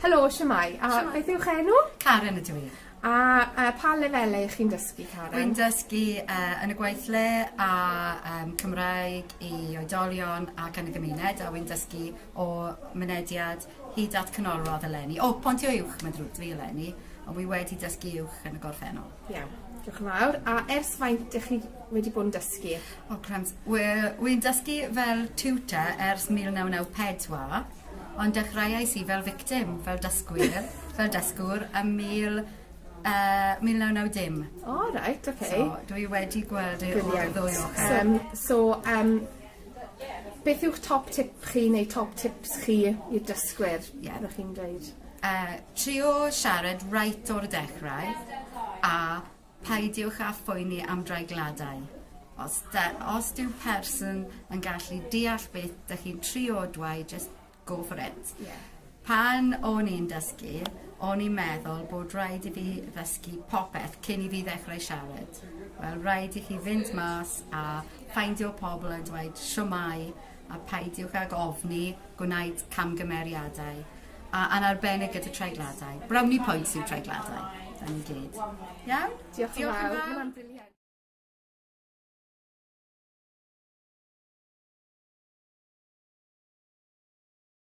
Helo, shwmae? A Shwmae? beth yw'ch enw? Karen ydw i. A uh, pa lefelau ych chi'n dysgu, Karen? Wy'n dysgu yn y gweithle a Cymraeg i oedolion ac yn y gymuned a wy'n dysgu o mynediad hyd at canolradd eleni. O, Pontio Uwch, mae'n ddrwg 'da fi eleni, ond wi wedi dysgu uwch yn y gorffennol. Iawn, diolch yn fawr. A ers faint ych chi wedi bod yn dysgu? O, crumbs. Wy'n dysgu fel tutor ers 1994, ond dechreuais i fel victim, fel dysgwyr, fel dysgwr ym 1990. O, reit, oce. So, dwi wedi gweld e o'r ddwy ochr. So, beth yw'ch top tip chi neu top tips chi i'r dysgwyr? Ie. Byddwch chi'n dweud? Trio siarad reit o'r dechrau a peidiwch â phoeni am dreigladau. Os dyw person yn gallu deall beth dych chi'n trio dweud, just go for it. Pan o'n i'n dysgu, o'n i'n meddwl bod rhaid i fi ddysgu popeth cyn i fi ddechrau siarad. Wel, rhaid i chi fynd mas a ffeindio pobl yn dweud "shwmae" a peidiwch ag ofni gwneud camgymeriadau. A yn arbennig gyda treigladau. Brownie points yw treigladau. Da ni gyd. Iawn? Diolch yn Diolch yn fawr. fawr. Ma' hwnna'n brilliant.